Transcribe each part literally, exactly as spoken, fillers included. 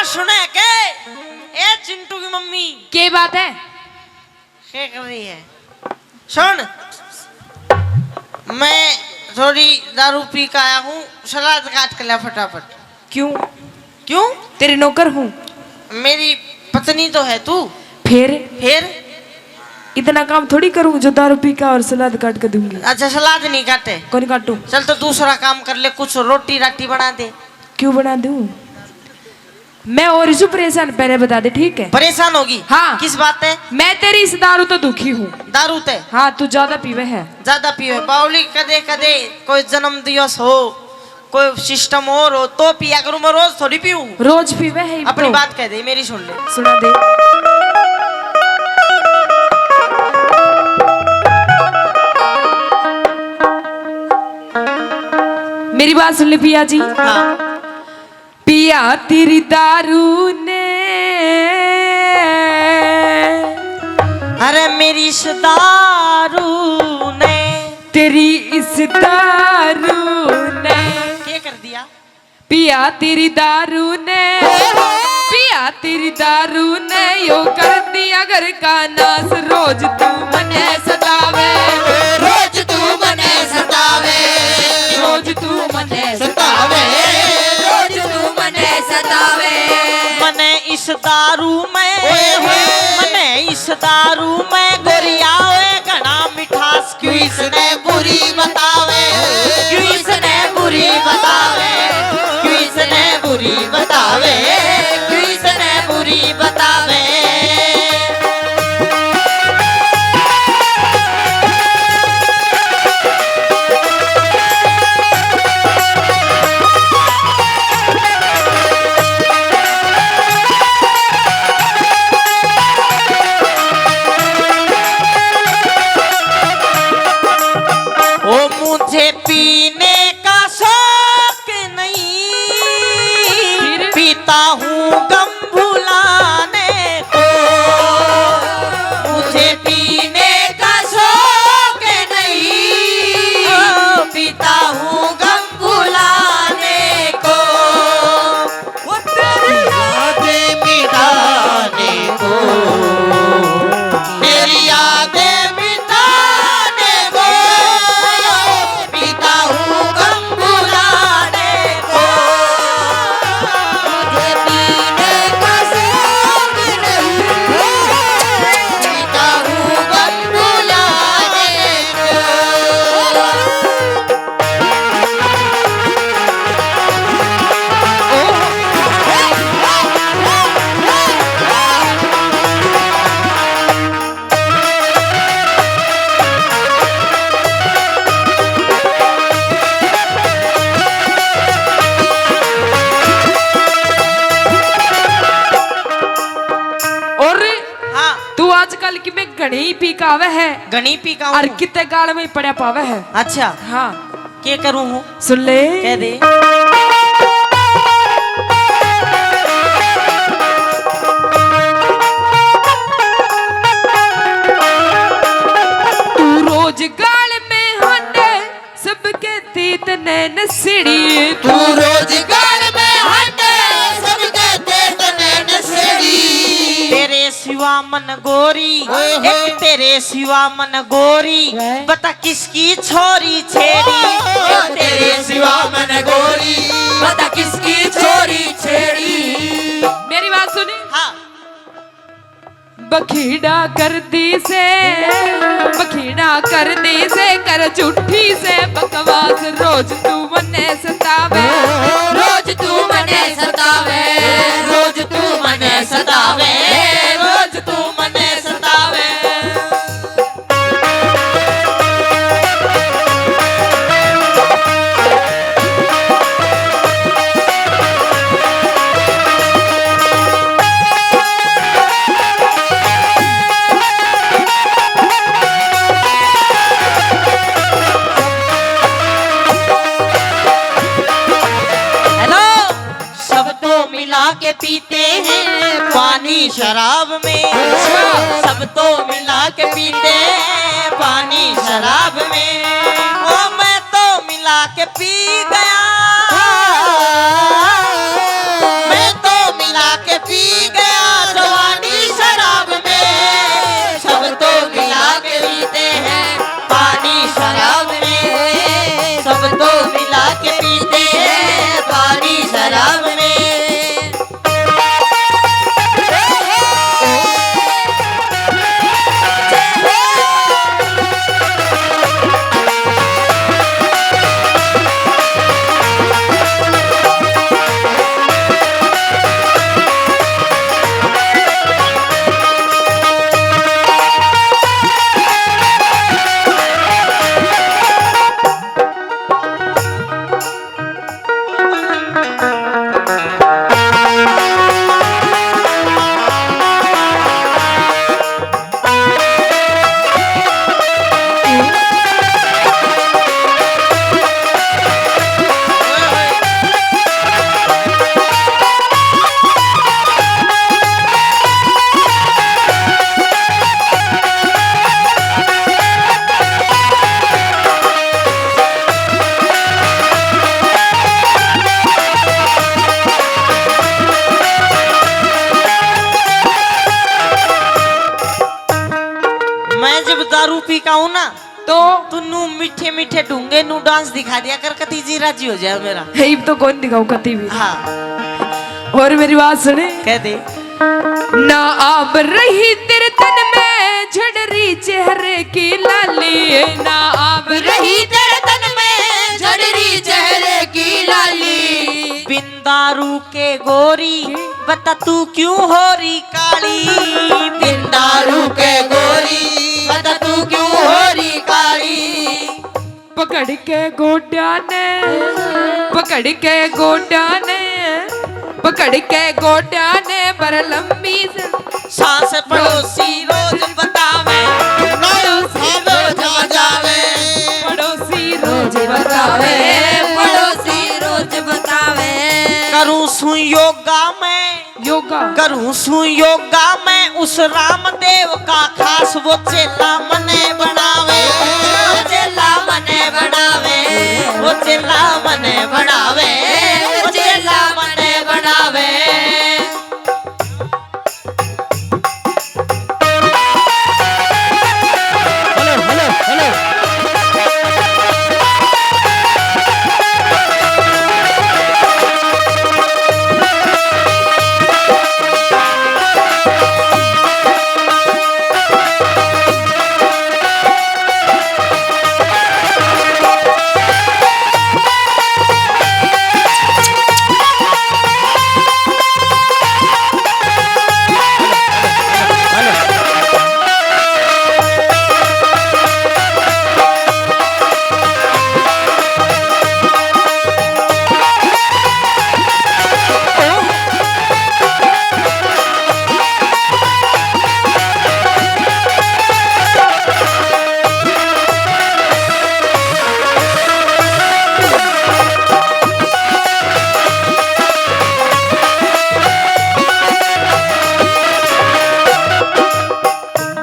सुने के? ए चिंटू की मम्मी। के बात है? के कर रही है? सुन, मैं थोड़ी दारू पी के आया हूँ, सलाद काट के ला फटाफट। क्यों? क्यों? तेरी नौकर हूँ। मेरी पत्नी तो है तू। फिर? फिर? इतना काम थोड़ी करूँ जो दारू पी के और सलाद काट के दूंगी। अच्छा, सलाद नहीं काटे? कौन काटू? चल तो दूसरा काम कर ले, कुछ रोटी राटी बना दे। क्यों बना दूँ? मैं और इसू परेशान, पहले बता दे, ठीक है? परेशान होगी? हाँ। किस बात है? मैं तेरी इस दारू तो दुखी हूँ। दारू ते? हाँ, तू ज्यादा पीवे है। ज्यादा पीवे। बावली कदे कदे कोई जन्म दिवस हो, कोई सिस्टम और हो तो पिया करूँ, मैं रोज थोड़ी पीऊँ। रोज पीवे है अपनी तो। बात कह दे, मेरी सुन ले। सुना दे। मेरी बात सुन ले पिया जी। हाँ। पिया तेरी दारू ने। अरे मेरी इस दारू ने। तेरी इस दारू ने। क्या कर दिया? पिया तेरी दारू ने। पिया तेरी दारू ने यो कर दिया घर का नाश। रोज तू मने सतावे। रोज तू मने सतावे। रोज तू मने सतावे। रोज तू मने सतावे। मने इस दारू में, ओए होए। मने इस दारू में गोरिया ओए घना मिठास। क्यों इसने बुरी बतावे? क्यों इसने बुरी बतावे? क्यों इसने बुरी बतावे? क्यों इसने बुरी बतावे? ओ मुझे पीने का शौक नहीं, फिर? पीता हूँ गम भुलाने को। मुझे पीने का शौक नहीं, पीता हूँ गम भुलाने को। वो तेरी यादें मिटाने को, तेरी यादें मिटाने को, पीता हूँ गम भुलाने को। मुझे पीने का शौक नहीं, पीता हूँ गम भुलाने को। और हाँ। तू आजकल की में घणी पी का आवे है। घणी पी का और हूँ। कितने गाल में पड़ा पावे है। अच्छा। हाँ। के करूँ हूँ? सुन ले। कह दे। तू रोज गाल में हांडे, सबके तीत ने नसेड़ी। तू रोज गाल में हांडे, सबके तीत ने नसेड़ी। तेरे सिवा मन गोरी, ओए होए। एक तेरे सिवा मन गोरी, ओए। बता किसकी छोरी छेड़ी। ओ, तेरे सिवा मन गोरी, बता किसकी छोरी छेड़ी। मेरी बात सुनी? हाँ। बखीड़ा कर दी से, बखीड़ा कर दी से, कर झूठी से बकवास। रोज तू मने सतावे, रोज तू मने सतावे, रोज तू मने सतावे, रोज तू मने सतावे। हेलो, सब तो मिला के पीते हैं पानी शराब में। अच्छा। सब तो मिला के पीते हैं पानी शराब में। ओ, मैं तो मिला के पी गया। मैं तो मिला पी का हूं ना, तो? तू नू मीठे मीठे ढूंगे नू डांस दिखा दिया कर, कती जी राजी हो जाए मेरा। हे, इब तो कौन दिखाऊं कती भी। हाँ। और मेरी बात सुने। कह दे। ना आब रही तेरे तन में झड़ रही चेहरे की लाली, ना आब रही तेरे तन में झड़ रही चेहरे की लाली। बिन दारू के गोरी, बता तू क्यों हो रही काली। बिन दारू के गोरी, बता तू क्यों हो रही काली। पकड़ के गोड्या ने, पकड़ के गोड्या ने, पकड़ के गोड्या ने, बर लंबी स- सांस पड़ोसी रोज बतावे, पड़ोसी रोज आ जावे। पड़ोसी रोज बतावे, पड़ोसी रोज बतावे। करूं सूं योगा मैं, योगा। करूं सूं योगा मैं उस रामदेव का खास, वो चेला मने बनावे, वो चेला मने बनावे, वो चेला मने बनावे, वो चेला मने बनावे। Hello, hello, hello.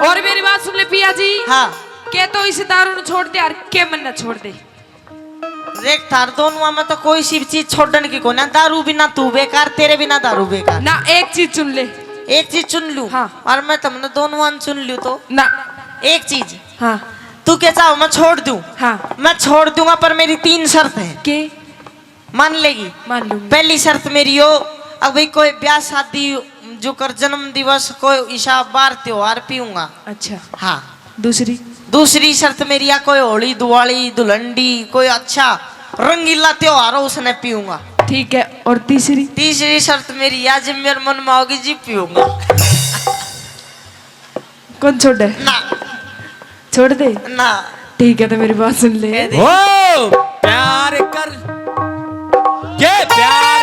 और मेरी बात सुन ले पिया जी। हाँ। के तो इस दारू ने छोड़ दे और के मन ना छोड़ दे। देख, थार दोनुआ में तो कोई सी चीज छोड़न की कोना। दारू बिना तू बेकार, तेरे बिना दारू बेकार। ना, एक चीज चुन ले। एक चीज चुन लूं? हाँ। और मैं तुमने दोनुआ ने चुन लूं तो? ना। एक चीज। हाँ। तू के चाहो मैं छोड़ दूं? हाँ। मैं छोड़ दूंगा, पर मेरी तीन शर्त है। के? मान लेगी? मान लूंगी। पहली शर्त मेरी हो, अब भाई कोई ब्याह शादी जो कर, जन्म दिवस, कोई इसा बार त्योहार पीऊंगा। अच्छा। हाँ। दूसरी? दूसरी शर्त मेरी या कोई होली, दिवाली, धुलंडी, कोई अच्छा रंगीला त्योहार हो, उसने पीऊंगा। ठीक है। और तीसरी? तीसरी शर्त मेरी या, जब मेरे मन में आओगी जी पीऊंगा। कौन छोड़े? ना। छोड़ दे? ना। ठीक है, तो मेरी बात सुन ले। कह दे। ओ, प्यार कर, ये प्यार।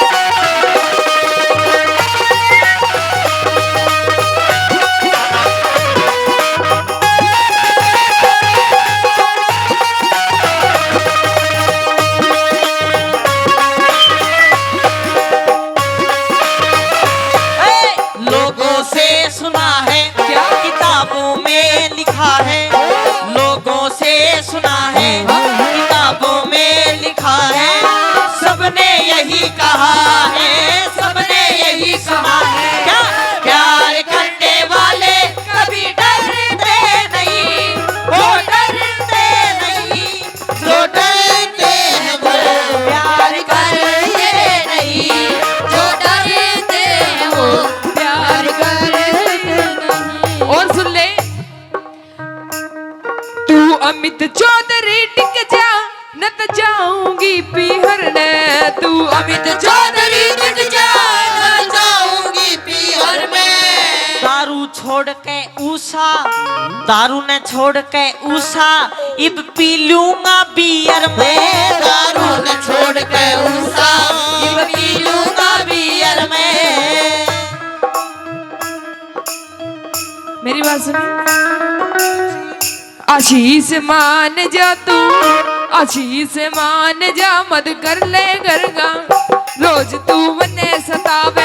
ए, लोगों से सुना है, क्या? किताबों में लिखा है, लोगों से सुना है, किताबों में लिखा है, सबने यही कहा है, सबने यही कहा है। क्या? प्यार करने वाले कभी डरते नहीं, वो डरते नहीं। जो डरते हैं वो प्यार करते नहीं, जो डरते हैं वो प्यार करते नहीं। और सुन ले। तू अमित चौधरी टिक जा, न त जाऊंगी पीहर ने। तू अमित चौधरी टिक जा, न त जाऊंगी पीहर में। दारू छोड़ के उषा, दारू ने छोड़ के उषा, इब पी लूंगा बियर में। दारू ने छोड़ के उषा, इब पी लूंगा बियर में। मेरी बात सुनो। आशीष मान जा तू, आशीष मान जा, मत कर ले घर का। रोज तू मन्ने सतावे।